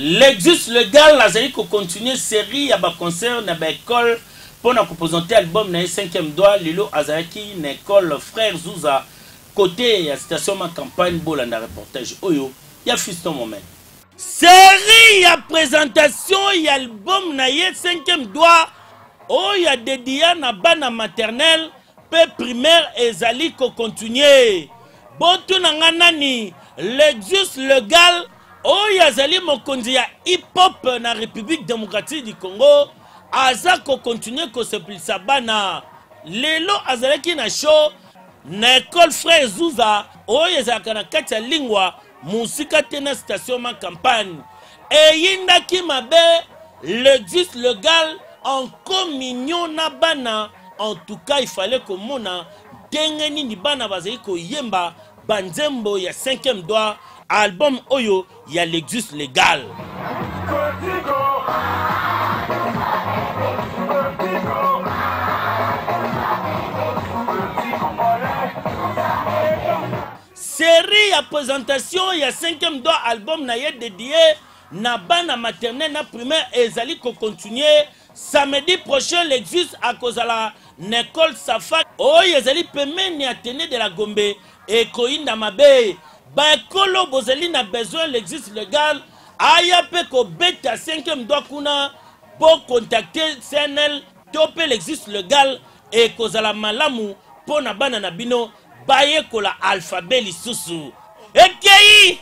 Lexus Legal azali ko continuer serie ya ba concerts na ba ecoles mpo na ko presenter album na ye Cinquième Doigt. Lelo azalaki na ecole Frère Zuza cote ya station Ma Campagne. Bolanda reportage oyo ya Fiston Momen. Serie ya presentation ya album na ye Cinquième Doigt oyo a dedia na bana maternelle mpe primaire ezali ko continuer. Botuna nga nani Lexus Legal oyo azali mokonzi ya hip-hop na Republique democratique du Congo aza ko continuer kosepelisa bana. Lelo azalaki na show na ecole Frère Zuza oyo ezalaka na kati ya Lingwa, mosika te na station Ma Campagne. Eyindaki mabe Lexus Legal en communion na bana. En tout cas, il fallait komona ndenge nini bana bazali koyemba banzembo ya 5e doigt, album oyo ya Lexus Legal. Série ya présentation ya 5e doigt album na ye dédié na bana maternelle na primaire ezali kocontinue. Samedi prochain, Lexus akozala na ecole Safa oyo ezali pembeni ya Athénée de la Gombe. Ekoyinda mabe. Baekolo bozali na besoin Lexus Legal aya mpe kobeta 5e doigt kuna, bocontacte CNL to mpe Lexus Legal, ekozala malamu mpo na bana na bino bayekola alphabet lisusu. Ekei!